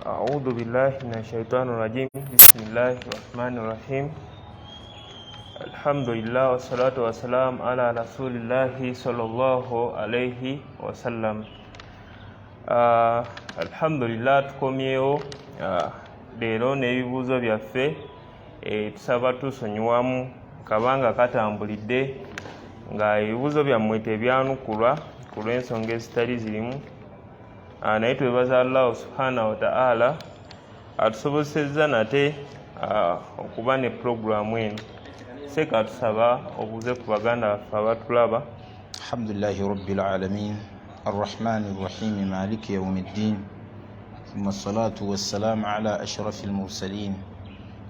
Audhu billahi min ashaitani rajim. Bismillahi rahmani rahim. Alhamdulillah wassalatu wassalamu ala rasulillahi sallallahu alaihi wasallam. Alhamdulillah, tukomyewo leero n'ebibuuzo byaffe. Tusaba tusonyiwamu kabanga katambulidde nga ebibuuzo byammwe tebyanukulwa ku lw'ensonga ezitali zirimu. Naye twebaza Allahu subhanahu wataala atusobosezza nate okuba ne puroguramu eno. Seeka, tusaba obuuze ku baganda baffe abatulaba. Alhamdulillahi rabbil alamin arrahmani rrahimi maliki yaumi ddin, thumma salatu wassalamu ala ashrafi almursalin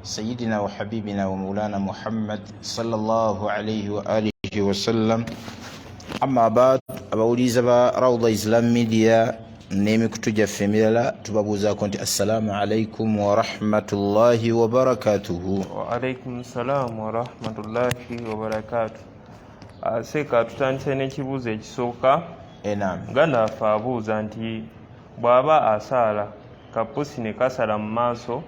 sayidina wa habibina wa maulana Muhammad sallallahu alaihi wa alihi wasallam. Amma bad, abawuliriza ba Rauda Islam Media n'emikutu gyaffe emirala, tubabuuzaako nti assalamu alaikum warahmatullahi wabarakatuhu. Waalaikum salaamu warahmatullahi wabarakatu. Seeka, tutandise n'ekibuuzo ekisooka. Enam. Muganda waffe abuuza nti bw'aba asaala, kapusi ne kasala mu maaso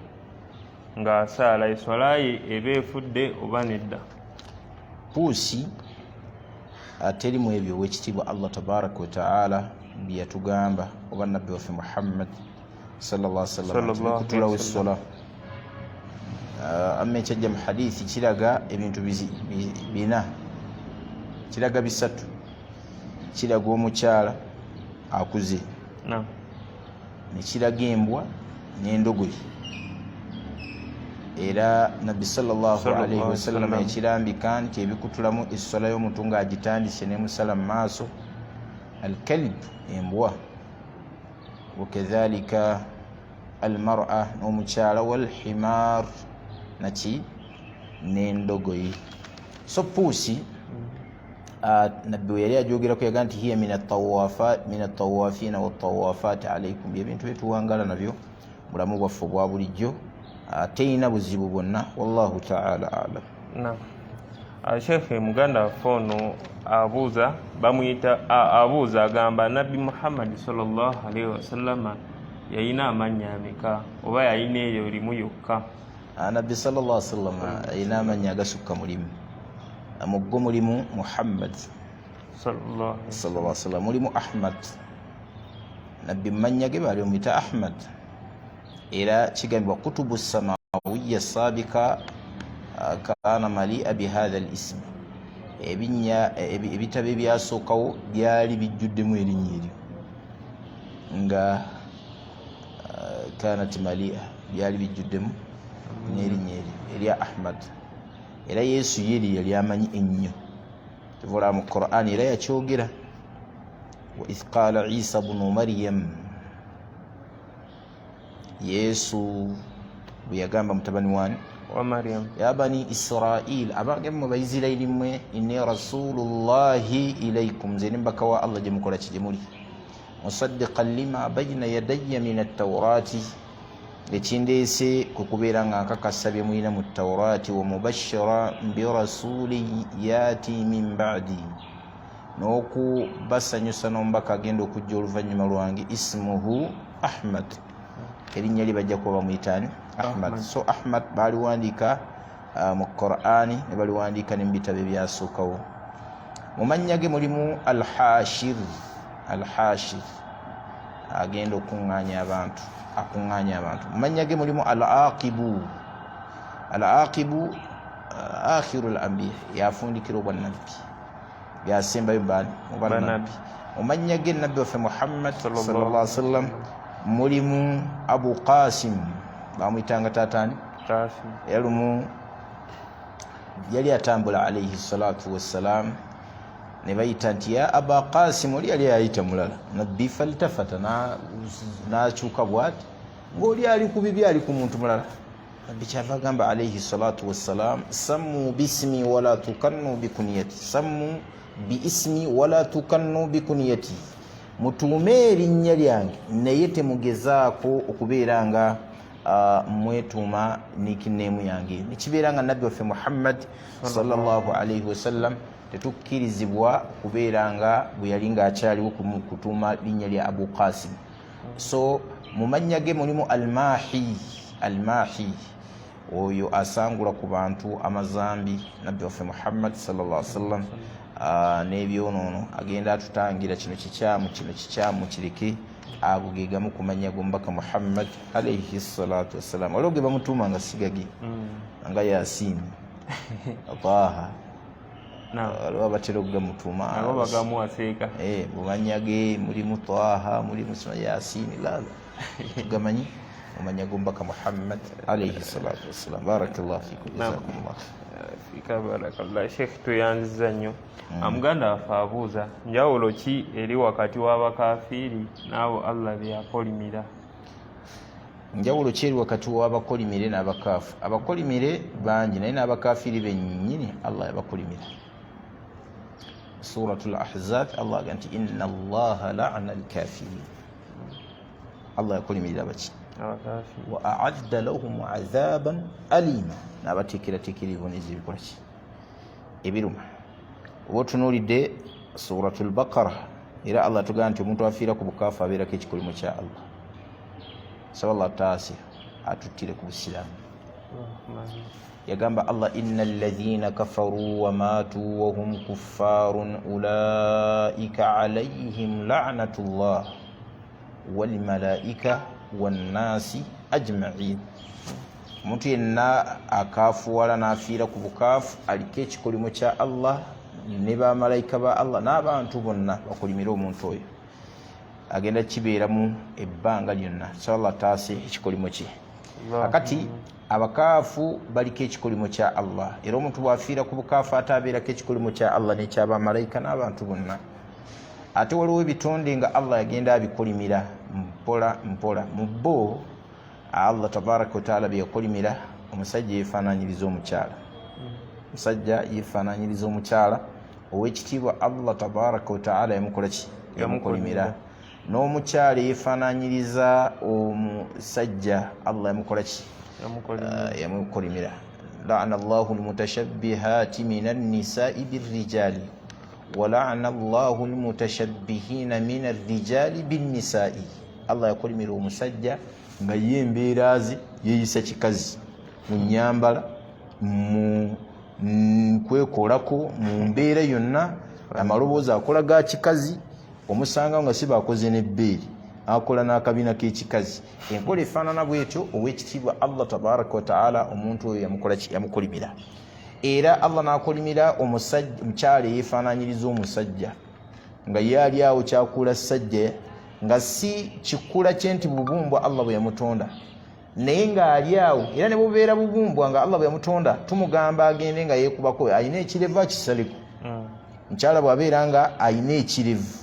ng'asaala, eswala ye eba efudde oba nedda? Puusi terimu ebyo owekitiibwa Allah tabaraka wataala byeyatugamba oba nabbi waffe Muhammad sallallahu alaihi wasallam nti Sallallahu alaihi bikutulawo wasallam. essola. Amma ekyajja mu hadithi kiraga ebintu bina, kiraga bisatu. Kiraga omukyala akuze, nekiraga embwa n'endogoyi. Era nabbi sallallahu Sallallahu alaihi wasallam wasallam. yakirambika nti ebikutulamu essola y'omuntu ng'agitandise nemusala mu maaso, alkalib, embwa, wakadhalika almara, n'omukyala, walhimar, naki n'endogoyi. So puusi, nabbi we yali ajogerako yaga nti hiya min atawafina watawafati alaikum, byebintu byetuwangala nabyo bulamu bwaffe obwa bulijjo. Teyina buzibu bwonna, wallahu taala alam. Naam. Shekhe, muganda waffe ono abuuza, bamuyita abuuza, agamba nabbi Muhammadi sallallahu alaihi wasallama yalina amannya ameka, oba yalina eryo limu yokka? Nabbi sallallahu alaihi wasallam ayina amannya agasukka mulimu. Mu ggo mulimu Muhammad sallallahu alaihi sallallahu alaihi wasallam, mulimu Ahmad. Nabbi mumannya ge baali omuyita Ahmad, era kigambibwa kutubu samawiya sabika kana malia bihatha al ism, ebinnya ebitabo ebyasookawo byali bijjuddemu erinnya eryo nga kanat malia, byali bijjuddemu n'erinnya eryo erya Ahmad. Era Yesu yeri yali amanyi ennyo, tuvula mu Quran era yakyogera, wa idh qala Isa bunu Maryam, Yesu bwe yagamba mutabani wani wa Mariam, ya bani Israil, abange mmwe Baisirairi mmwe, inni rasulullahi ilaikum, nze ndi mbaka wa Allah gye mukola ki, gye muli, musaddiqan lima bayina yadayya min attaurati, ekindeese kwe kubeera nga nkakasa bye mulina mu Taurati, wa mubashira birasuli yati min badi, n'okubasanyusa n'omubaka agenda okujja oluvannyuma lwange, ismuhu Ahmad, erinnya lye bajja kuba bamuyitaani Ahmad. Ahmad. So Ahmad baliwandiika mu Qurani, ne baliwandiika ne mu bitabo ebyasookawo. Mu mannya ge mulimu Alhashir. Alhashir, agenda okuŋŋaanya abantu, akuŋŋaanya abantu. Mu mannya ge mulimu Al Aqibu. Al Aqibu, akhiru l ambiya, yafundikira obwannabbi, yasembayo bani mu bannabbi. Bannabbi. Mu mannya ge nabbi waffe Muhammad Sallallahu sallallahu alaihi wasallam mulimu Abu Qasim, bamuyitanga taataani Qasim. Era lumu yali atambula alaihi salatu wassalam, ne bayita nti ya Aba Qasim, oli yali ayita mulala. Nabbi faltafata, n'akyuka bwati ng'oli ali ku bibi, ali ku muntu mulala. Nabbi kyava agamba alaihi salatu wassalam, sammu bismi wala tukannu bikuniyati, sammu biismi wala tukannu bikuniyati, mutuume erinnya lyange naye temugezaako okubeera nga mwetuuma nickname yange. Nekibeera nga nabbi waffe Muhammad sallallahu alaihi wasallam tetukkirizibwa kubeera nga bwe yali ng'akyaliwo kutuuma linnya lya Abu Qasim. So Mu mannya ge mulimu Almahi, Almahi oyo asangula ku bantu amazambi, nabbi waffe Muhammad sallallahu alaihi wasallam n'ebyonoono, agenda atutangira kino kikyamu, kino kikyamu, kireke. Ago ge gamu ku mannya g'omubaka Muhammad alaihi salatu wassalam. Waliwo ge bamutuuma nga sigage, nga Yasini, Taha, waliwo abatera okugamutuuma. Nabo bagamuwaseeka. Mu mannya ge mulimu Taha, mulimu Yasini, lala tugamanyi mu mannya g'omubaka Muhammad alaihi salatu wassalam. Barakallahu fikum, jazakumullah. Fika barakallah. Sheikh, tuyanziza nnyo. Muganda waffe abuuza, njawulo ki eri wakati w'abakafiiri n'abo Allah be yakolimira? Njawulo ki eri wakati w'abakolimire n'abakaafu? Abakolimire bangi, naye n'abakafiiri bennyini Allah yabakolimira. Suratul Ahzab, Allah aga nti inna Allaha la'ana alkafirin, Allah yakolimirira baki? Abakafiiri. Wa a'adda lahum adhaban alima, n'abateekerateekera ebibonerezo ebikola ki? Ebiruma. Oba otunuulidde Suratul Baqara, era Allah tugamba nti omuntu afiira ku bukaafu abeerako ekikolimo kya Allah. Saba Allah taase atuttire ku busiraamu. Yagamba Allah, inna alladhina kafaru wa matu wa hum kuffarun ulaika alayhim la'natullah wal malaika wan nasi ajma'in. Omuntu yenna akafuwala n'afiira ku bukaafu aliko ekikolimo kya Allah ne bamalayika ba Allah n'abantu bonna bakolimire omuntu oyo, agenda kibeeramu ebbanga lyonna. So Allah taase ekikolimo kye. Akati abakaafu baliko ekikolimo kya Allah, era omuntu bw'afiira ku bukaafu ate abeerako ekikolimo kya Allah n'ekyabamalayika n'abantu bonna. Ate waliwo ebitonde nga Allah yagenda abikolimira mpola mpola. Mu bo Allah tabaraka wataala bye yakolimira, omusajja yeefaananyiriza omukyala, omusajja yeefaananyiriza omukyala, owekitiibwa Allah tabaraka wataala yamukola ki? Yamukolimira. N'omukyala yeefaananyiriza omusajja, Allah yamukola ki? Yamukolimira. La'ana Allahu almutashabbihati min annisai birrijali wa la'ana Allahu almutashabbihina min arrijali binnisai. Allah yakolimira omusajja nga ye embeera ze yeeyisa kikazi mu nnyambala, mu kwekolako, mu mbeera yonna, amaloboozi akola ga kikazi, omusanga nga si bakoze n'ebbeeri, akola n'akabina k'ekikazi, enkola efaanana bwetyo. Owekitiibwa Allah tabaraka wataala omuntu oyo yamukola ki? Yamukolimira. Era Allah n'akolimira omukyala eyeefaananyiriza omusajja, nga ye ali awo kyakula ssajja, nga si kikula kye nti bubumbwa Allah bwe yamutonda, naye ng'ali awo era ne bubeera bubumbwa nga Allah bwe yamutonda, tumugamba agende nga yeekubako, alina ekirevu akisaleko. Mukyala bw'abeera nga alina ekirevu,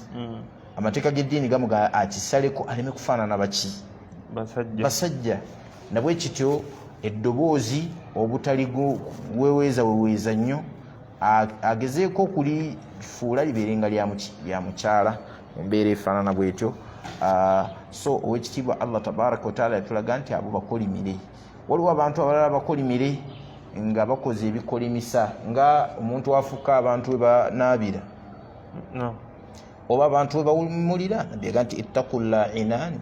amateeka g'eddiini gamugamba akisaleko aleme kufaanana baki? Basajja. Nabwe kityo eddoboozi obutali weweeza weweeza nnyo, agezeeko okulifuula libeere nga lya mukyala mu mbeera efaanana bwetyo. So owekitiibwa Allah tabaraka wataala yatulaga nti abo bakolimire. Waliwo abantu abalala bakolimire nga bakoze ebikolimisa, nga omuntu afuka abantu we banaabira oba abantu we bawumulira. Nabbi yaga nti ittaqu lainani,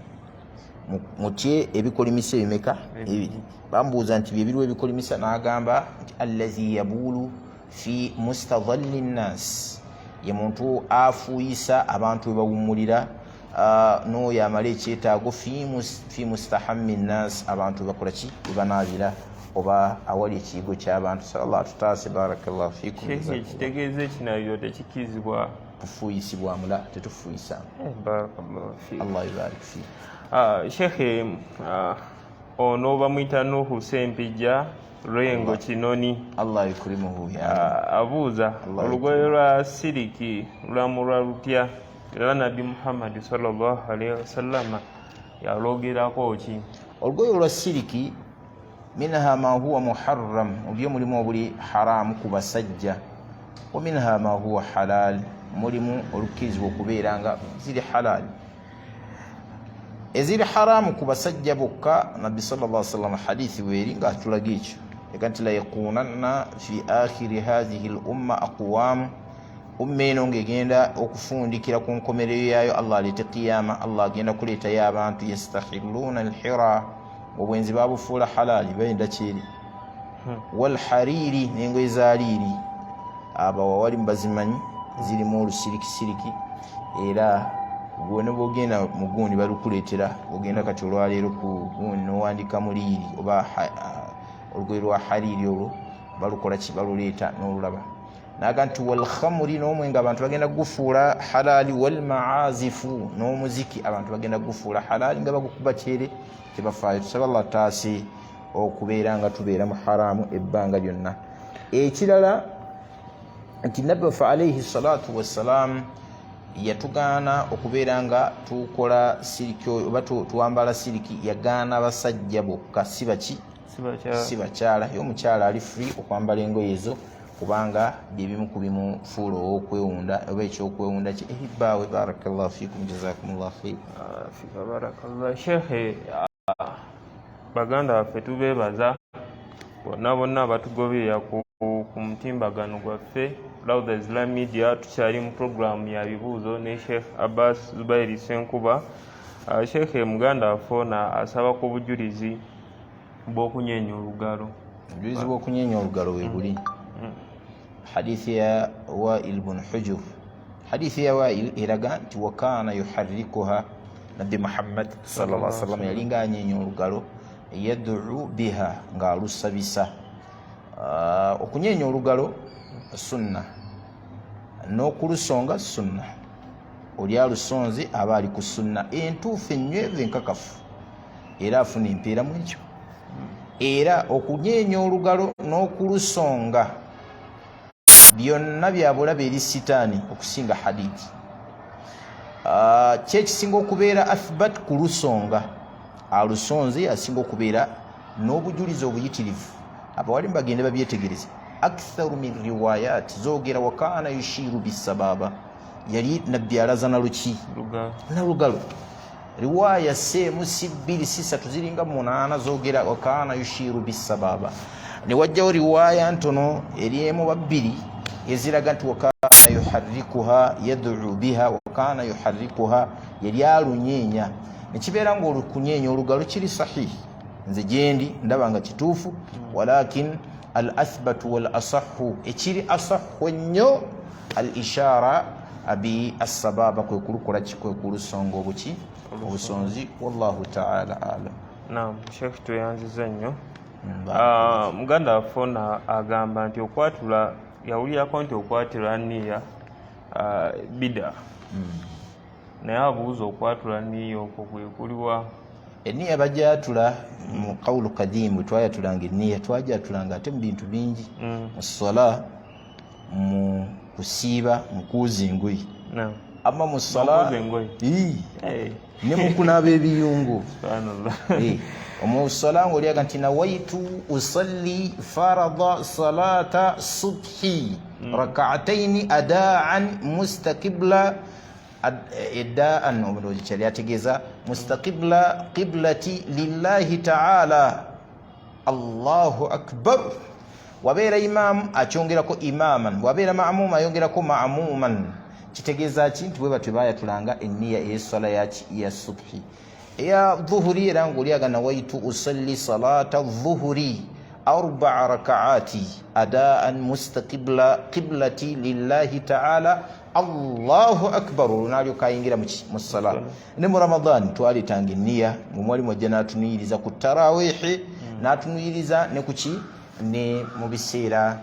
mutye ebikolimisa ebimeka? Ebiri. Bambuuza nti byebiriwo ebikolimisa? N'agamba nti allazi yabuulu fi mustadhalli nnas, ye muntu afuuyisa abantu we bawummulira, n'oyo amala ekyetaago fi mustahammi nnas, abantu we bakola ki? We banaabira oba awali ekiyigo ky'abantu. Sala atutaase. Barakallahu fikum. Sheikh, ekitegeeza ekinabiro tekikirizibwa kufuuyisibwamu? La, tetufuuyisaamu. Barakallahu fik. Allah yubarik fik. Sheikh, ono bamuyita Nuhu Sempijja Lwengo Kinoni. Allah yukrimuhu. Abuuza, olugoye lwa siriki lulamulwa lutya, era Nabbi Muhammadi sallallahu alaihi wasallama yalwogerako ki? Olugoye lwa siriki, minha ma huwa muharram, obyo mulimu obuli haramu ku basajja, wa minha ma huwa halal, mulimu olukkirizibwa okubeera nga ziri halal. Eziri haramu ku basajja bokka, Nabbi sallallahu alaihi wasallam hadithi weeri nga atulaga ekyo, yaga nti la yakunanna fi akhiri hadhihi l umma aqwam. Umma eno ng'egenda okufundikira ku nkomerero yaayo, Allah aleete qiyama, Allah agenda kuleetayo abantu yastahilluuna alhira, obwenzi babufuula halaali, bayenda kyeri, walhariri, n'engoye za liiri, abawawali mubazimanyi, zirimu olusirikisiriki, era gwe ne bwogenda mu gundi balukuleetera, ogenda kati olwaleero ku gundi nowandika mu liiri oba olugoye lwa hariri, olwo balukola ki, baluleeta n'olulaba. Naga nti walkhamuri, n'omwenge abantu bagenda kugufuula halaali, walmaazifu, n'omuziki abantu bagenda kugufuula halaali nga bagukuba kyere, tebafaayo. Tusaba Allah taase okubeera nga tubeera mu haramu ebbanga lyonna. Ekirala nti Nabbi waffe alaihi salatu wassalam yatugaana okubeera nga tukola siriki oba twambala siriki, yagaana basajja bokka, si baki, si bakyala. Ye omukyala ali free okwambala engoye ezo, kubanga byebimu ku bimufuula owokwewunda oba ekyokwewunda kye. Ehibbaawe, barakallahu fikum, jazakumullah khair. Fika barakallah. Shekhe, baganda baffe tubeebaza bonna bonna abatugoberera ku mutimbagano gwaffe Rawdah Islam Media. Tukyali mu puroguramu ya bibuuzo ne Sheikh Abbas Zubairi Ssenkuba. Sheikh, muganda waffe ono asaba ku bujulizi bw'okunyeenya olugalo. Obujulizi bw'okunyeenya olugalo webuli hadithi ya Wail bun Hujur. Hadithi ya Wail eraga nti wakana yuharrikuha, Nabbi Muhammad sallallahu alaihi wasallam yalinga anyeenya olugalo, yad'u biha, ng'alusabisa. Okunyeenya olugalo sunna, n'okulusonga sunna. Oli alusonze aba ali ku sunna entuufu ennywevu enkakafu, era afuna empeera mu ekyo. Era okunyeenya olugalo n'okulusonga byonna byabulabe eri sitaani okusinga hadithi. Kyekisinga okubeera athbat kulusonga, alusonze asinga okubeera n'obujulizi obuyitirivu. Abawalimu bagende babyetegereze, aktharu min riwayat zogera wakana yushiru bisababa, yali Nabbi alaza naluki, nalugalo. Riwaya seemu si bbiri si satu, ziringa 8 zogera wakana yushiru bisababa. Newajjawo riwaya ntono eri emu babbiri eziraga nti wakana yuharrikuha yad'u biha, wakana yuharrikuha, yali alunyeenya. Nekibeera nga olukunyeenya olugalo kiri sahihi, nze gyendi ndaba nga kituufu, walakin al athbatu wal asahu, ekiri asahu ennyo al ishara abi assababa, kwe kulukola ki, kwe kulusonga obuki, obusonzi. Wallahu taala alam. Naam Sheikh, tweyanziza nnyo. Muganda waffe ono agamba nti okwatula, yawulirako nti okwatula niya bida, naye abuuza okwatula niya okwo kwe kuliwa? Eniya bajatula mu qawulu kadimu, bwe twayatulanga eniya twajatulanga ate mu bintu bingi, mu sola, mu kusiiba, mu kuuza engoye, ama mu sola ne mu kunaaba ebiyungu. Mu sola ngaolyaga nti nawaitu usalli farada salata subhi rakaataini adaan mustaqibla edaan, omulowoozi kyali ategeeza mustaqibla qiblati lillahi taala, Allahu akbar. Wabeera imaamu akyongerako imaman, wabeera mamuuma ayongerako mamuman. Kitegeeza ki? Nti bwe batyo bayatulanga eniya eyeswala ya subhi, eya dhuhuri. Era ngaoliaga nawaitu usalli salata dhuhuri arbaa rakaati adaan mustaqibla qiblati lillahi taala, Allahu akbar. Olwo nalyoka ayingira mu sala. Ne mu Ramadan twaleetanga eniya, ngaomwalimu ajja n'atunuyiriza ku tarawihi, n'atunuyiriza ne kuki, ne mu biseera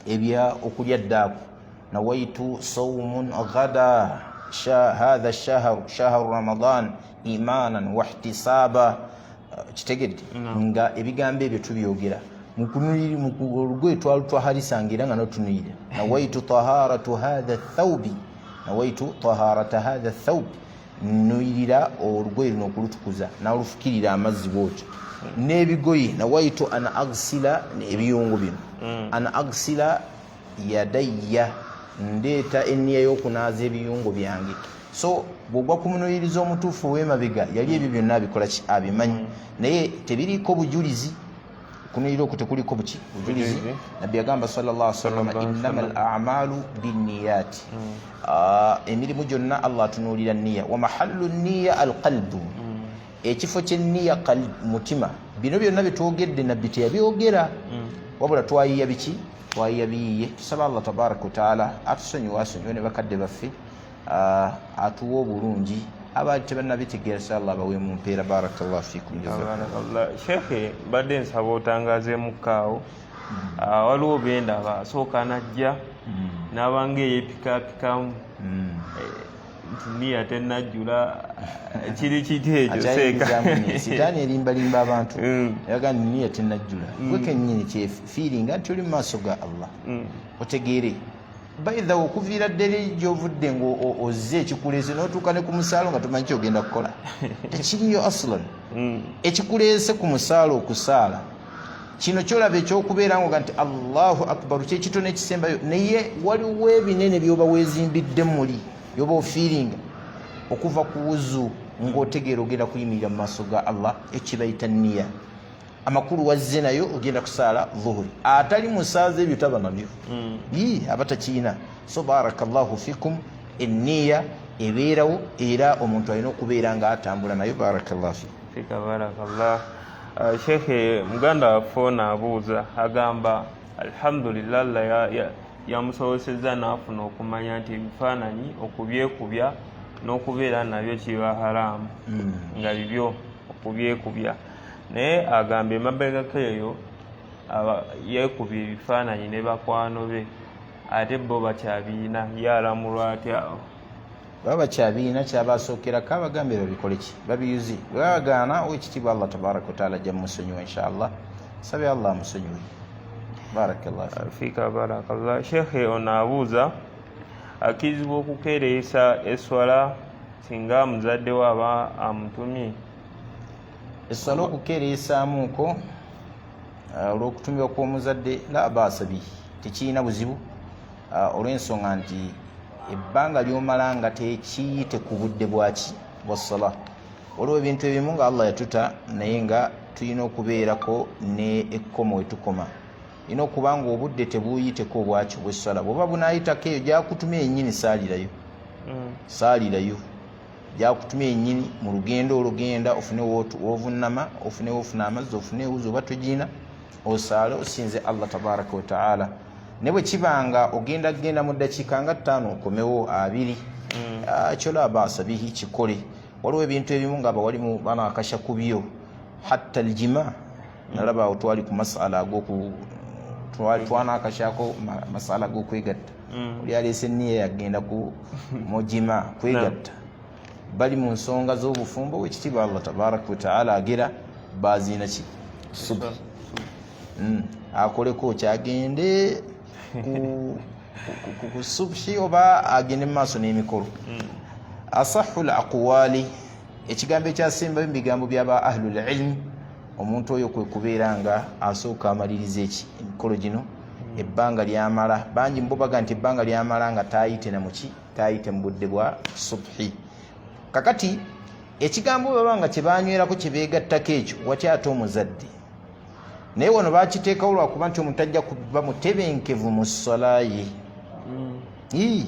ebya okulya ddaaku, nawaitu saumun gada hatha shahru shahru Ramadan imanan wahtisaba. Kitegedde nga ebigambo ebyo tubyogera olugoye twalutwahalisanga, era nga notunuyira nawaitu taharatu hatha thaubi, nawaitu taharata hatha thaubi, nuyirira olugoye luno okulutukuza, nalufukirira amazzi bwotyo n'ebigoye, nawaitu an agsila ebiyungu bino, an agsila yadayya, ndeeta eniya y'okunaaza ebiyungu byange. So bwogwa ku munuyiriza omutuufu ow'emabega, yali ebyo byonna abikola ki, abimanyi, naye tebiriiko bujulizi. Okunuyira okwo tekuliko buki bujulizi. Bujulizi. Nabbi yagamba sallallahu alaihi wasallam, Sallallahu alaihi innama al wasallam. a'malu binniyati, emirimu gyonna Allah atunuulira nniya. Wa mahallu nniya alqalbu, ekifo kyenniya qalb, mutima. Bino byonna byetwogedde nabbi teyabyogera, wabula twayiya biki? Twayiya biyiye. Tusaba Allah tabaraka wataala atusonyiwe, asonyiwe ne bakadde baffe, atuwe obulungi. Abaali tebannabitegeera, sa Allah abawe mu mpeera. Barakallahu fikum, jazakumullah. Barakallah. Shekhe, mbadde nsaba otangazeemukko awo. Waliwo bendaba asooka najja n'abanga eyepikaapikamu nti niya tennajjula. Kiri kiti ekyo, seeka? Akyayingizaamu sitaani erimbalimba abantu. Yaga niya tennajjula, gwe kennyini kyefiiringa nti oli mu maaso ga Allah. Otegeere baitha okuviira ddala eri gyovudde nga ozze ekikuleese n'otuuka ne ku musaalo nga tomanyi kyogenda kukola, tekiriyo aslan. Ekikuleese ku musaalo okusaala kino kyolaba ekyokubeera ngoga nti Allahu akbaru, kyekitono ekisembayo, naye waliwo ebinene byoba wezimbidde muli byoba ofiiringa okuva ku wuzu ng'otegeera ogenda kuyimirira mu maaso ga Allah. Ekibayita niya, amakulu wazze nayo ogenda kusaala dhuhuri. Atali musaaza ebyo taba nabyo. Ii, aba takiina. So barakallahu fikum, eniya ebeerawo era omuntu alina okubeera nga atambula nayo. Barakallahu fikum. Fika barakallah. Shekhe, muganda waffe ono abuuza, agamba alhamdulillah, Allah yamusobosezza n'afuna okumanya nti ebifaananyi okubyekubya n'okubeera nabyo kiba haraamu, nga bibyo okubyekubya. Naye agamba emabegako eyo yeekubya ebifaananyi ne bakwano be, ate bo bakyabiina. Ye alamulwa atya awo? Baba bakyabiina, kyabasookerako abagambe babikole ki? Babiyuze. Bwe babagaana, owekitiibwa Allah tabaraka wataala ajja mumusonyiwa inshallah. Sabe Allah amusonyiwe. Barakallahu fikum. Fika barakallah. Shekhe, ono abuuza, akkirizibwa okukereesa eswala singa muzadde we aba amutumye? Eswala okukereesaamuuko olw'okutumibwa kw'omuzadde, la baasa bihi, tekirina buzibu, olw'ensonga nti ebbanga ly'omala nga tekiyite ku budde bwaki bwa sala. Waliwo ebintu ebimu nga Allah yatuta, naye nga tulina okubeerako ne ekkomo wetukoma. Olina okuba nga obudde tebuyiteko obwaki obwessala. Bwoba bunayitako, eyo gyakutumye yennyini saalirayo. Saalirayo gyakutumye yennyini mu lugendo olugenda, ofune wovunama, ofune wofuna amazzi, ofune ewuzi oba togiina, osaale, osinze Allah tabaraka wataala. Ne bwe kibanga ogenda kugenda mu ddakiika nga 5 okomewo 20, kyo la baasa bihi, kikole. Waliwo ebintu ebimu nga abawalimu banakasha ku byo, hatta aljima. Nalaba awo twali ku masala agoku twanakashako masala ag'okwegatta. Oli aleese niye yagenda ku mujima kwegatta, bali mu nsonga z'obufumbo. Wekitiibwa Allah tabaraka wataala agera baziina ki subi. Akoleko kyagende ku subhi oba agende mu maaso n'emikolo. Asahu laqwali, ekigambo ekyasembayo mu bigambo byaba ahlul ilm, omuntu oyo kwe kubeera nga asooka amaliriza eki emikolo gino. Ebbanga lyamala, bangi mubo baga nti ebbanga lyamala nga tayite na muki, tayite mu budde bwa subhi. Kakati ekigambo baba nga kyebanywerako kyebegattako ekyo, watya ate omuzadde? Naye wano bakiteekawo lwakuba nti omuntu tajja kuba mutebenkevu mu ssala ye. Ii,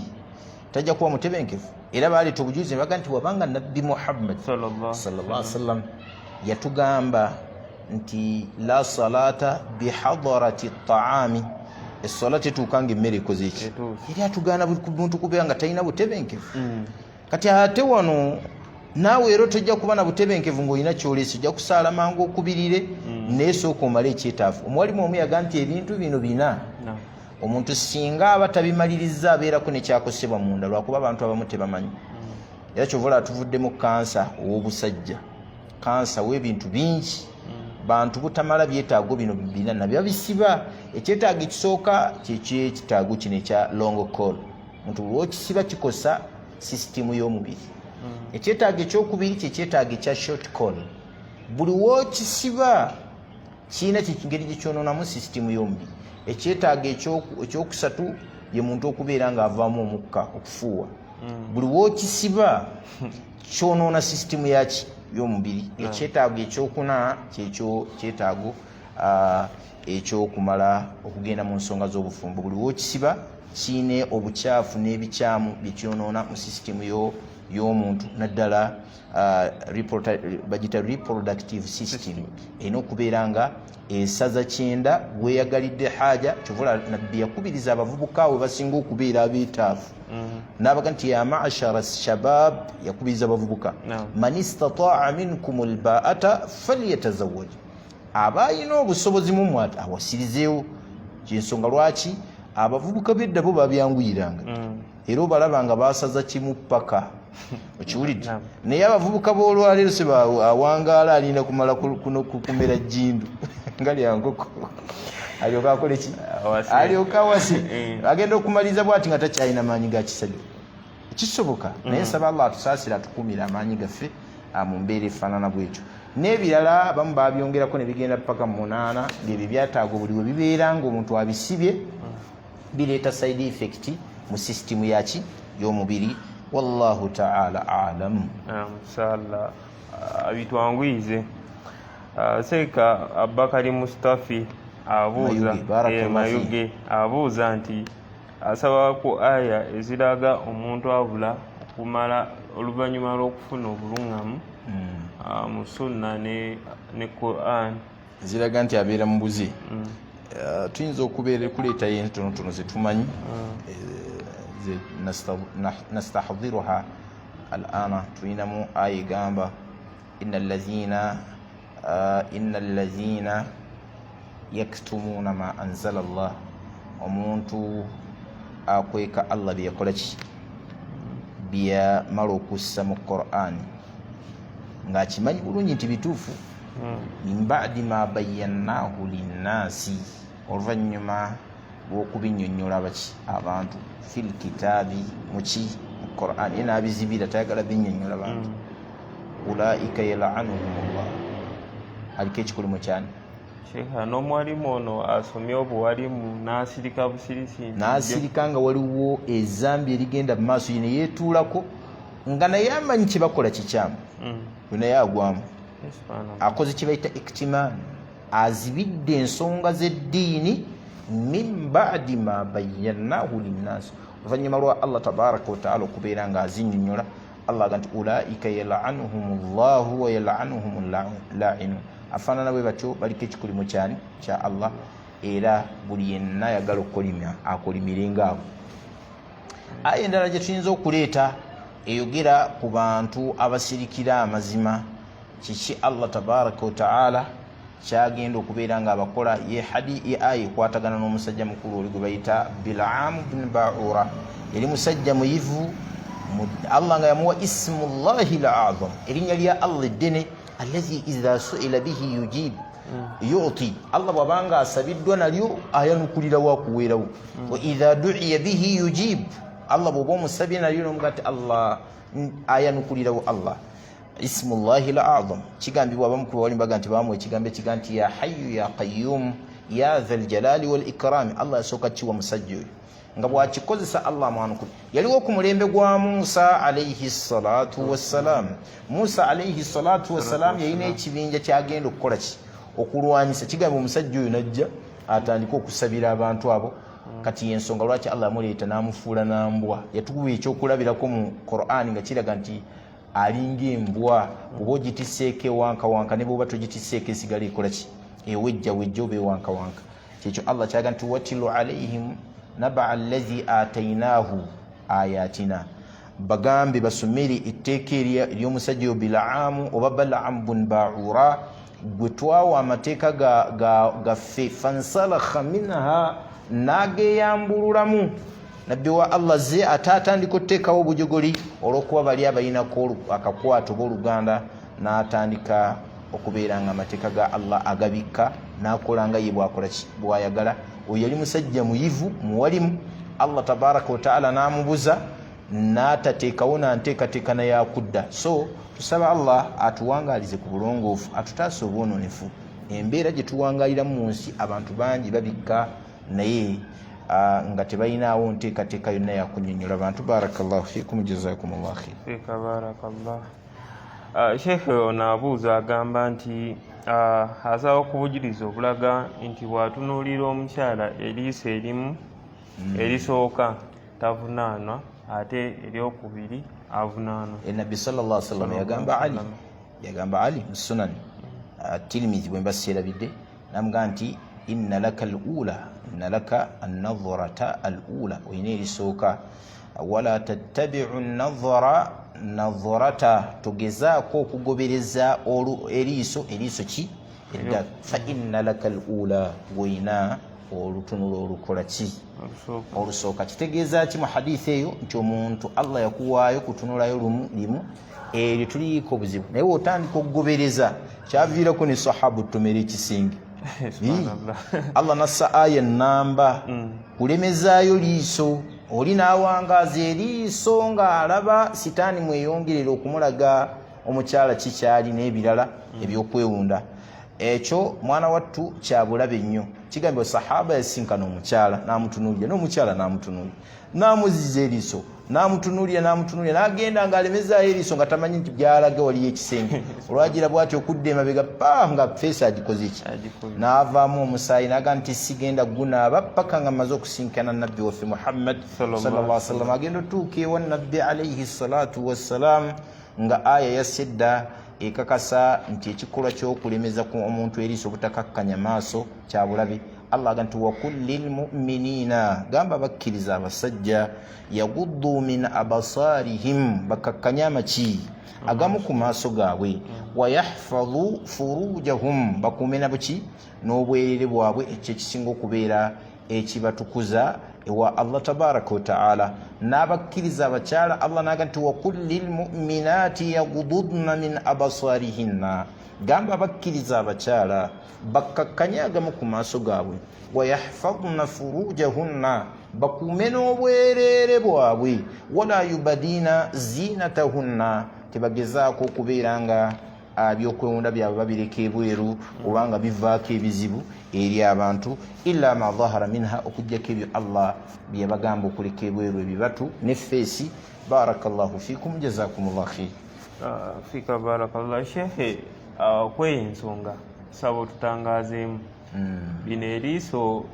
tajja kuba mutebenkevu. Era baleeta obujulizi ne baga nti wabanga nabbi Muhammad sallallahu sallallahu alaihi wasallam yatugamba nti la salata bihadarati taami, eswala tetuuka nga emmere ekoze eki? Etuuse. Eri atugaana buli muntu kubeera nga talina butebenkevu. Kati ate wano naawe era tojja kuba na butebenkevu ng'olina kyoleese, ojja kusaala mangu okubirire, naye sooka omale ekyetaavu. Omuwalimu omu yaga nti ebintu bino bina, omuntu singa aba tabimaliriza abeerako nekyakosebwa munda, lwakuba abantu abamu tebamanyi. Era kyova olaba tuvuddemu kansa ow'obusajja, kansa w'ebintu bingi, bantu butamala byetaago bino bina nabyo bisiba. Ekyetaago ekisooka kyekyekitaago kino ekya long call, muntu lwokisiba kikosa sisitimu y'omubiri. Ekyetaago ekyokubiri kyekyetaago ekya short call, buli wokisiba kiina kyekingeri gyekyononamu sisitimu y'omubiri. Ekyetaago ekyokusatu ye muntu okubeera ng'avaamu omukka, okufuuwa, buli wokisiba kyonoona sisitimu yaki y'omubiri. Ekyetaago ekyokuna kyekyo kyetaago. Ekyokumala okugenda mu nsonga z'obufumbo, buli wokisiba kiine obukyafu n'ebikyamu byekyonoona mu sisitimu y'omuntu, naddala bagita reproductive system. Erina okubeera nga esaza kyenda weyagalidde haja. Kyovula Nabbi yakubiriza abavubuka we basinga okubeera abeetaavu, nabaga nti ya mashara shabab, yakubiriza abavubuka, man istataa minkum lbaata falyatazawaj, aba alina obusobozi mumwe awasirizeewo. Kyensonga lwaki abavubuka bedda bo babyanguyiranga, era obalaba nga basaza kimu paka okiwulidde. Naye abavubuka b'olwaleero se awangaala alinda kumala kumera jjindu nga lya nkoko alyoka akole ki? Alyoka awase. Agenda okumaliriza bwati nga takyalina maanyi ga kisajja. Kisoboka, naye nsaba Allah atusaasire, atukuumire amaanyi gaffe mu mbeera efaanana bwetyo. N'ebirala abamu babyongerako ne bigenda paka mu 8, ng'ebyo byataago buli we bibeera ng'omuntu abisibye, bireeta side effect mu sisitimu yaki y'omubiri. Wallahu taala alamu. Inshallah bitwanguyize. Seeka Abubakari Mustafi abuuza, Mayuge abuuza nti asaba ku aya eziraga omuntu abula okumala oluvannyuma lw'okufuna obuluŋŋamu mu sunna ne Quran. Ziraga nti abeera mubuzi. Tuyinza okubeera kuleetayo entonotono zetumanyi, nastahdiruha alana. Tulinamu aya egamba ina allazina yaktumuuna ma anzala llah, omuntu akweka Allah byeyakola ki, byamala okussa mu Quran ng'akimanyi bulungi nti bituufu, min badi ma bayannahu linnaasi, oluvannyuma lw'okubinnyonnyola baki abantu, fil kitaabi, muki, mu Quran, ye n'abizibira tayagala binnyonnyola bantu, ulaika yalanuhum llah, aliko ekikolimo kyani? Sheikha, n'omwalimu ono asomye obuwalimu n'asirika busirisi. N'asirika nga waliwo ezambi erigenda mu maaso, ye neyeetuulako nga naye amanyi kyebakola kikyamu, naye agwamu, akoze kye bayita iktiman, azibidde ensonga z'eddiini, min badi ma bayannahu linnaasi, oluvannyuma lwa Allah tabaraka wataala okubeera nga azinyonyola. Allah aga nti ulaika yalanuhum llahu wa yalanuhum lainun, afaanana bwe batyo baliko ekikolimo kyani? Kya Allah. Era buli yenna ayagala okukolima akolimire ngaabo. Aya endala gye tuyinza okuleeta eyogera ku bantu abasirikira amazima, kiki Allah tabaraka wataala kyagenda okubeera nga abakola, ye hadi ye aya ekwatagana n'omusajja mukulu oli gwe bayita Bilaamu bni Baura. Yali musajja muyivu, Allah nga yamuwa ismullahi lazam, erinnya lya Allah eddene, allazi idha suila bihi yujib yuti, Allah bwabanga asabiddwa nalyo ayanukulira wakuweerawo, wa idha duiya bihi yujib, Allah bwoba omusabye nalyo nomuga nti Allah ayanukulirawo. Allah ismullahi lazam kigambibwa abamu ku bawali baga nti bamuwa ekigambo ekiga nti ya hayu ya qayum ya dha ljalali wal ikrami. Allah yasooka kiwa musajja oyo nga bwakikozesa Allah amwanukule. Yaliwo ku mulembe gwa Musa alaihi salatu wassalam. Musa alaihi salatu wassalam yalina ekibinja kyagenda okukola ki, okulwanyisa. Kigambibwa omusajja oyo najja atandike okusabira abantu abo. Kati yensonga lwaki Allah yamuleeta n'amufuula nambwa. Yatukuba ekyokulabirako mu Quran nga kiraga nti alinga embwa, oba ogitiseeko ewankawanka, ne bwoba togitiseeko esigala ekola ki, ewejja wejja oba ewankawanka. Kyekyo Allah kyaga nti watilu alaihim nabaa allazi atainahu ayatina, bagambe basomere etteeka ery'omusajja oyo Bilaamu oba Balaamu bun Baura gwe twawa amateeka gaffe, fansalakha minha, n'ageyambululamu. Nabbi wa Allah ze ate atandika otuteekawo obujogoli olw'okuba bali abalinako akakwato oba oluganda, n'atandika okubeera nga amateeka ga Allah agabikka n'akola nga ye bwakola bwayagala. Oyo yali musajja muyivu muwalimu, Allah tabaraka wataala n'amubuza n'atateekawo nanteekateeka naye akudda. So tusaba Allah atuwangaalize ku bulongoofu, atutaase obwononefu. Embeera gye tuwangaaliramu mu nsi, abantu bangi babikka naye nga tebalinaawo nteekateeka yonna yakunyonyola bantu. Barakallahu fikum, jazakum llah khair. Fika barakallah. Sheekhe ono abuuza agamba nti asaba ku bujulizi obulaga nti bw'atunuulira omukyala eriiso erimu erisooka tavunaanwa ate eryokubiri avunaanwa. Nabbi sallallahu alaihi wasallam yagamba Ali, yagamba Ali mu Sunan Tirmidhi bwe mba seerabidde, namugamba nti inna laka al ula, inna laka annadharata al ula, olina erisooka, wala tattabiu nadhara nadharata, togezaako okugobereza eriiso, eriiso ki edda, fa inna laka al ula, olina olutunulo olukola ki olusooka. Kitegeeza ki mu hadithi eyo? Nti omuntu Allah yakuwaayo kutunulayo lumu limu, eryo tuliiko obuzibu, naye wotandika okugobereza kyaviirako ne sahabu tumera ekisenge. Allah nassa aya enamba kulemezaayo liiso, oli n'awangaaza eriiso ng'alaba sitaani mweyongerera okumulaga omukyala kikyali n'ebirala ebyokwewunda. Ekyo mwana wattu kyabulabe nnyo. Kigambibwa sahaba yasinkana omukyala n'amutunuulira, n'omukyala n'amutunuulira, n'amuziza eriiso, n'amutunuulira, n'amutunuulira, n'agenda ng'alemezaayo eriiso nga tamanyi nti byalaga waliyo ekisenge. Olwagira bw'ati okudda emabega pa nga feesi agikoze ki, n'avaamu omusaayi, n'agamba nti sigenda gunaaba paka nga mmaze okusinkana nabbi waffe Muhammad sallallahu alaihi wasallam. Agenda otuuka ewa nabbi alaihi salatu wassalam nga aya yasedda ekakasa nti ekikolwa ky'okulemeza ku omuntu eriiso obutakakkanya maaso kyabulabe. Allah aga nti wakul lilmuminina, gamba bakkiriza abasajja, yaguddu min abasarihim, bakakkanye amaki agamu ku maaso gaabwe, wayahfadhu furujahum, bakuume nabuki n'obwerere bwabwe, ekyo ekisinga okubeera ekibatukuza ewa Allah tabaraka wataala. N'abakkiriza abakyala Allah naga nti wakul lilmuminaati yagududna min abasarihinna, gamba abakkiriza abakyala bakkakkanye agamu ku maaso gaabwe, wayahfadna furujahunna, bakuume n'obwereere bwabwe, wala yubadiina zinatahunna, tebagezaako okubeera nga byokwewunda byabwe babireka ebweru obanga bivaako ebizibu eri abantu, illa ma dhahara minha, okujjako ebyo Allah byebagamba okuleka ebweru, ebibatu ne feesi. Barakallahu fikum, jazakumullah khair. Fika barakallah. Shekhe, kweyo ensonga saba otutangazeemu bino eriiso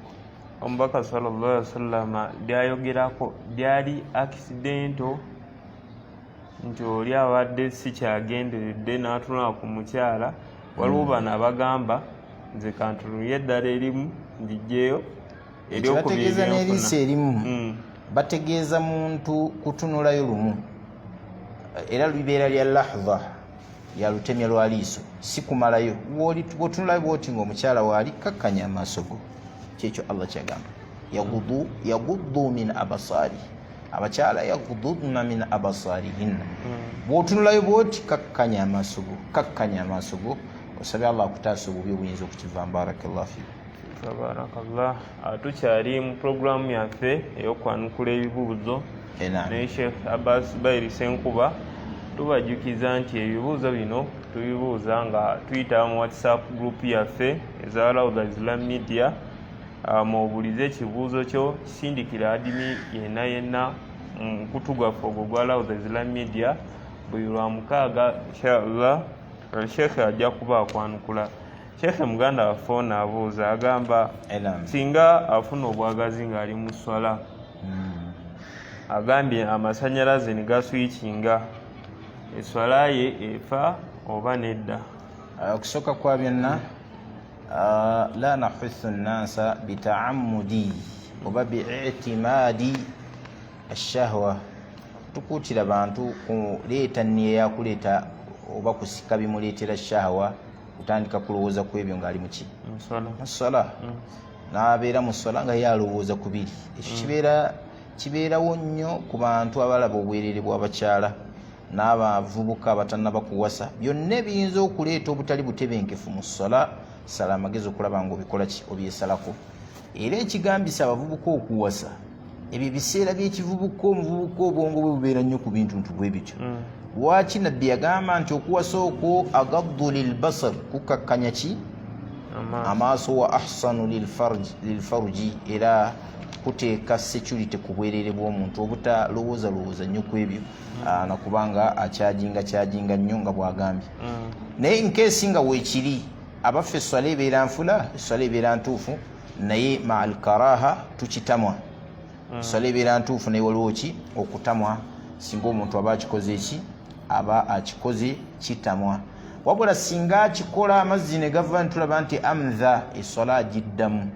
omubaka sallallahu alaihi wasallama lyayogerako lyali accidental, nti oli abadde si kyagenderedde n'atunula ku mukyala. Waliwo bano abagamba nze kantunulye eddala erimu njijjeyo eryokubiri. N'eriiso erimu bategeeza muntu kutunulayo lumu, era libeera lya lahdha ya lutemya lwa liiso, si kumalayo. Bw'otunulayo bwoti ng'omukyala waali, kakkanya amaaso go. Kyekyo Allah kyagamba, yaguddu min abasari, abakyala yagududna min abasarihinna. Bw'otunulayo bwoti, kakkanya amaaso go, kakkanya amaaso go, osabe Allah akutaasa obubi obuyinza okukiva. Barakallahu fikum. Tabarakallah. Tukyali mu pulogulaamu yaffe ey'okwanukula ebibuuzo ne Sheikh Abbas Bairi Ssenkuba. Tubajjukiza nti ebibuuzo bino tubibuuza nga tuyita mu WhatsApp group yaffe eza Raudha Islam Media. Mwobuulize ekibuuzo kyo, kisindikira adimi yenna yenna mu mukutu gwaffe ogwo gwa Raudha Islam Media buli lwa mukaaga inshallah. Sheikh ajja kuba akwanukula. Sheikh, muganda waffe ono abuuza agamba singa afuna obwagazi ng'ali mu swala, agambye amasanyalaze ne gaswikinga, eswala ye efa oba nedda? Okusooka kwa byonna, la nahuthu nnasa bitaamudi oba biitimadi ashahwa, tukuutira bantu kuleeta nniya yakuleeta oba kusika bimuleetera shahwa, kutandika kulowooza ku ebyo ng'ali muki muswala, n'abeera mu swala nga ye alowooza ku biri ekyo. Kibeerawo nnyo ku bantu abalaba obwerere bw'abakyala n'abavubuka abatannaba kuwasa. Byonna ebiyinza okuleeta obutali butebenkefu mu swala, sala amagezi okulaba nga obikola ki, obyesalako. Era ekigambisa abavubuka okuwasa, ebyo ebiseera by'ekivubuka, omuvubuka obwongo bwe bubeera nnyo ku bintu ntu bwe bityo. Lwaki nabbi yagamba nti okuwasa okwo agaddu lilbasar, kukakkanya ki amaaso, wa ahsanu lilfarji, era Kuteeka security ku bwereere bw'omuntu obutalowooza lowooza nnyo ku ebyo, nakubanga akyajinga kyajinga nnyo nga bwagambye. Naye nkeesi nga weekiri, abaffe eswala ebeera nfula, eswala ebeera ntuufu, naye maa alkaraha, tukitamwa. Eswala ebeera ntuufu, naye waliwo ki? Okutamwa. Singa omuntu aba akikoze, eki aba akikoze kitamwa. Wabula singa akikola amazzi ne gava, ntulaba nti amdha, eswala agiddamu,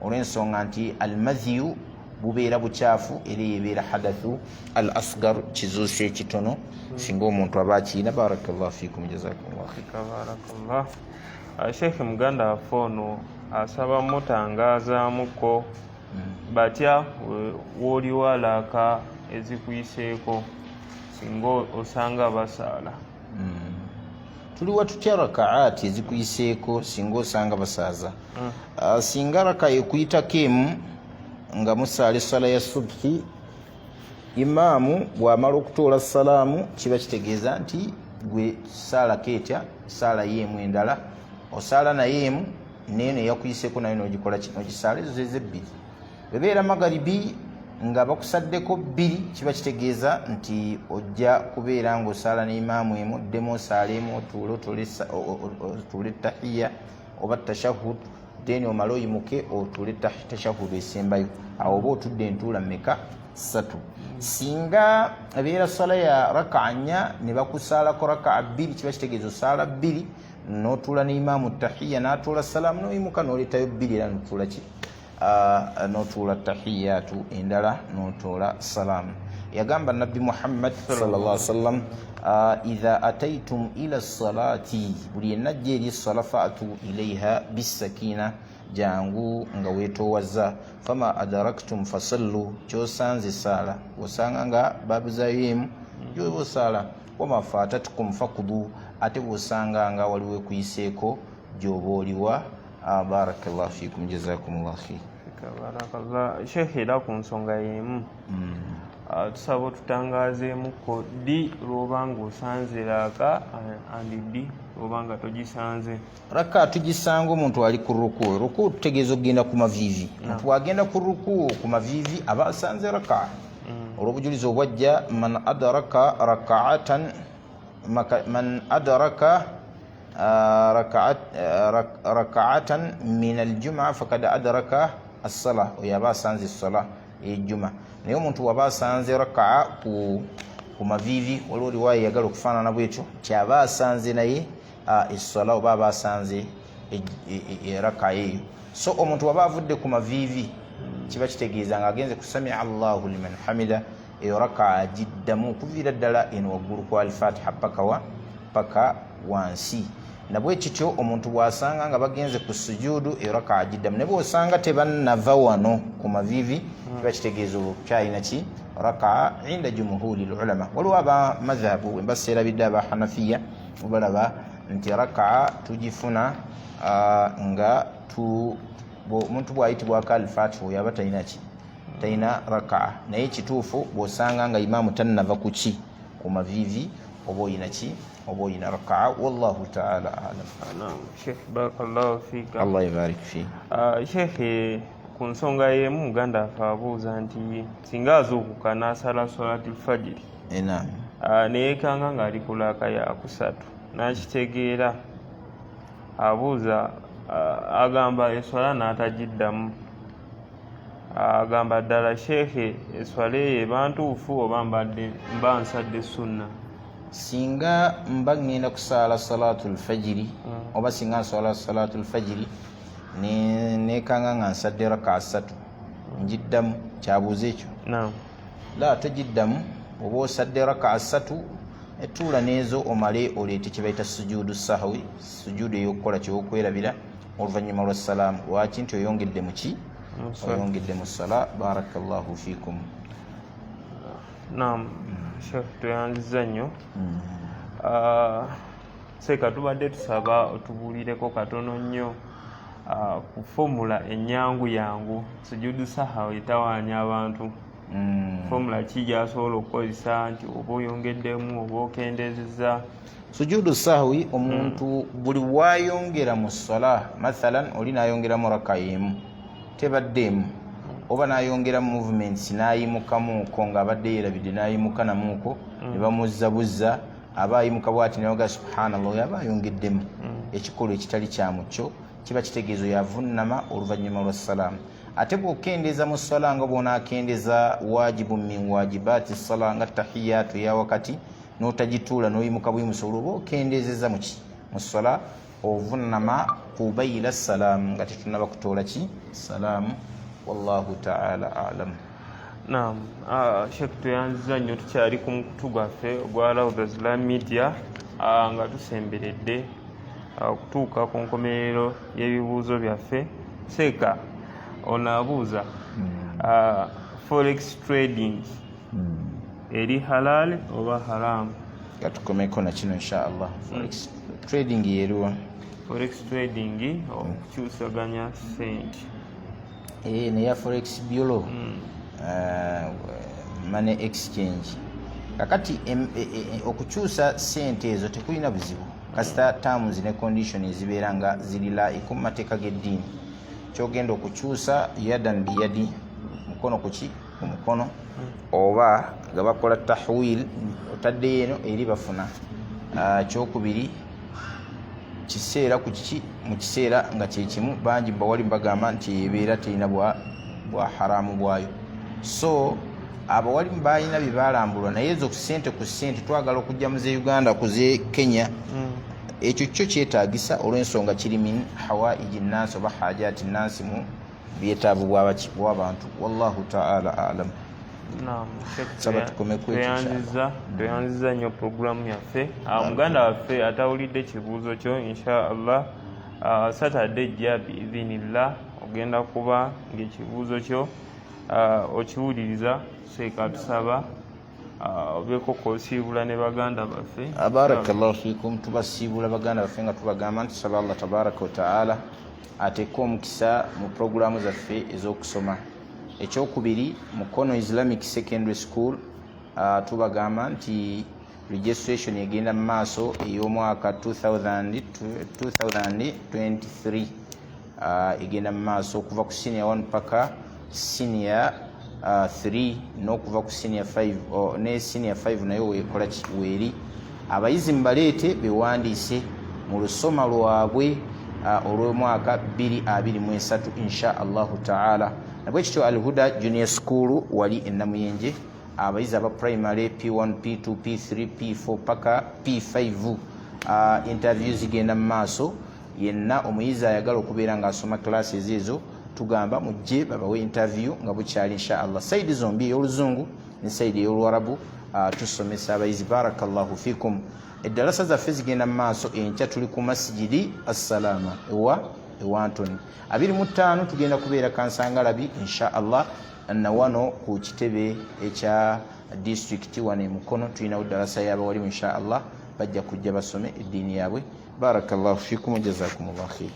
olw'ensonga nti almadhiyu bubeera bukyafu, era ebeera hadathu al asgar, kizuusa ekitono, singa omuntu aba akirina. Barakallahu fikum, jazakumullah khair. Barakallah. Sheikh, muganda waffe ono asaba mutangazaamuko batya wooliwa laaka ezikuyiseeko singa osanga basaala. Tuliwa tutya rakaati ezikuyiseeko singa osanga basaaza? Singa raka ekuyitako emu nga musaala essala ya subhi, imaamu bw'amala okutoola salaamu, kiba kitegeeza nti gwe saalako etya? Saala yeemu endala, osaala naye emu, neeno eyakuyiseeko nayo nogikola ki? Nogisaala. Ezo zeze ebbiri. Bwebeera magaribi nga bakusaddeko bbiri, kiba kitegeeza nti ojja kubeera ng'osaala ne imaamu emu, oddemu osaala emu, otuule otuule tahiya oba tashahud, then omale oyimuke otuule tashahud esembayo. Awo oba otudde entuula mmeka? Ssatu. Singa ebeera sala ya rakaa nnya ne bakusaalako rakaa bbiri, kiba kitegeeza osaala bbiri, n'otuula ne imaamu tahiya, n'atuula salaamu, n'oyimuka n'oleetayo bbiri, era n'otuula ki? N'otuula tahiyatu endala, n'otoola salaamu. Yagamba Nabbi Muhammad sallallahu alaihi wasallam, idha ataitum ila salati, buli yenna ajja eri essala, faatu ilaiha bisakina, jangu nga weetoowaza, fama adaraktum fasallu, kyosanze saala, osanga nga babuzayo emu, gyoba osaala, wama fatatkum fakudu, ate bwosanga nga waliwo ekuyiseeko, gyoba oliwa. Barakallahu fikum, jazakumullah khair. Barakallah. Sheikh, era ku nsonga y'emu, tusaba otutangazeemuko ddi lwoba nga osanze raaka and ddi lwoba nga togisanze. Raka tugisanga omuntu ali ku ruku. Ruku tutegeeza okugenda ku maviivi. Omuntu bwagenda ku ruku, ku maviivi, aba asanze raka, olw'obujulizi obwajja, man adraka rakaatan, man adraka rakaatan min aljuma fakad adraka assala, oyo aba asanze essala ejjuma. Naye omuntu waba asanze rakaa ku maviivi, waliwo riwaya eyagala okufaanana bwetyo nti aba asanze naye essala, oba aba asanze raka eyo. So omuntu waba avudde ku maviivi, kiba kitegeeza nga agenze ku samia Allahu liman hamida, eyo raka agiddamu okuviira ddala eno waggulu ku alfatiha paka wa paka wansi. Nabwe kityo omuntu bw'asanga nga bagenze ku sujuudu, eyo raka agiddamu. Naye bw'osanga tebannava wano ku maviivi, kiba kitegeeza olwo kyalina ki? Rakaa inda jumuhuri lulama. Waliwo aba madhhabu embaseerabidde, aba Hanafiya balaba nti rakaa tugifuna nga omuntu bw'ayitibwako alfatiha, oyo aba talina ki? Talina rakaa. Naye kituufu, bw'osanga nga imaamu tannava ku ki? Ku maviivi, oba oyina ki? Oba oyina rakaa. Wallahu taala alam. Naam, Sheikh, barakallahu fika. Allah ibarik fi. Sheikh, ku nsonga y'emu, muganda waffe abuuza nti singa azuukuka n'asala salati fajiri, Naam. Neyeekanga ng'ali ku laaka yakusatu n'akitegeera, abuuza, agamba eswala n'atagiddamu, agamba ddala sheekhe eswala eyo eba ntuufu oba mbadde mba nsadde sunna? Singa mba ŋŋenda kusaala salatu lfajiri, oba singa nswala salatu lfajiri nekanga nga nsadde raka ssatu, njiddamu? Kyabuuza ekyo? Naam. La, togiddamu. Oba osadde raka ssatu, etuula n'ezo omale oleete kye bayita sujuudu sahwi, sujuudu ey'okukola kyewokwerabira oluvannyuma lwa salaamu. Lwaki? Nti oyongedde mu ki? Oyongedde mu sala. Barakallahu fikum. Naam, Sheikh, tweyanziza nnyo. Seeka, tubadde tusaba otubuulireko katono nnyo ku formula ennyangu yangu sujudu sahawi etawaanya abantu. Formula ki gyasobola okukozesa nti oba oyongeddemu oba okendezeza? Sujudu sahwi, omuntu buli wayongera mu sala, mathalan oli nayongeramu raka emu, tebadde emu. Oba nayongera movements, nayimukamuuko nga abadde yerabidde, nayimuka namuuko ne bamuzza buzza. Aba ayimuka bwati nayoga subhanallah, oyo aba ayongeddemu ekikolwa ekitali kyamukyo. Kiba kitegeezo yavunama oluvannyuma lwa salaamu. Ate bw'okendeeza mu swala, nga bw'onaakendeza wajibu min wajibaati sala, nga tahiyatu eya wakati n'otagituula, n'oyimuka buyimusa, olwo oba okendeezeza muki mu swala. Ovunama qubaila salaamu, nga tetunaba kutoola ki salaamu. Wallahu taala alam. Naam, Sheikh, tuyanziza nnyo. Tukyali ku mukutu gwaffe ogwa Rawda Islam Media, nga tusemberedde okutuuka ku nkomerero y'ebibuuzo byaffe. Seeka ono abuuza, forex trading eri halal oba haram? Katukomeko na kino insha Allah. Forex trading yeruwa? Forex trading, okukyusaganya sente. Neya forex bureau, money exchange. Kakati okukyusa sente ezo tekulina buzibu, kasita terms ne condition ezibeera nga ziri laiku mu mateeka g'eddiini. Kyogenda okukyusa yadan biyadi, mukono kuki ku mukono, oba nga bakola tahwil, otaddeyo eno eri bafuna. Kyokubiri, kiseera ku kiki, mu kiseera nga kyekimu. Bangi bawali mbagamba nti ebeera terina bwa haramu bwayo. So abawalimu balina bye balambulwa, naye ezo sente ku sente twagala okujja mu ze Uganda ku ze Kenya. Ekyo kyo kyetagisa olw'ensonga kiri min hawaiji nansi oba hajati nansi, mu byetaavu bw'abantu. Wallahu taala alam. Naam, Sheikh, Saba tukome ku ekyo. Tweyanziza nnyo puroguramu yaffe. Muganda waffe atawulidde kibuuzo kyo, insha Allah Saturday ejja biidhinillah ogenda kuba ng'ekibuuzo kyo okiwuliriza. Seeka tusaba obeeko kosiibula ne baganda baffe. Barakallahu fikum. Tubasiibula baganda baffe nga tubagamba nti saba Allah tabaraka wataala ateeke omukisa mu puroguramu zaffe ez'okusoma. Ekyokubiri, Mukono Islamic Secondary School, tubagamba nti registration egenda mu maaso ey'omwaka 2000 2023, egenda mu maaso okuva ku senior 1 paka senior 3, n'okuva ku senior 5, oh, ne senior 5 nayo wekola weeri. Abayizi mubaleete bewandiise mu lusoma lwabwe olw'omwaka 2023 insha Allahu taala. Nabwe kityo Alhuda Junior School wali enamuyenje, abayizi aba primary P1, P2, P3, P4 paka P5, interview zigenda mu maaso. Yenna omuyizi ayagala okubeera ng'asoma classes ezo, tugamba mujje babawe interview nga bukyali insha Allah. Side zombi, ey'oluzungu ne side ey'oluwarabu, tusomesa abayizi. Barakallahu fikum. Eddalasa zaffe zigenda mu maaso. Enkya tuli ku Masijidi Assalama ewa Ewantoni. 25 tugenda kubeera Kansangalabi insha Allah. Nawano ku kitebe ekya disitulikiti wano emukono tulinawo ddalasa y'abawalimu insha Allah. Bajja kujja basome eddiini yaabwe. Barakallahu fikum, jazakumullah khair.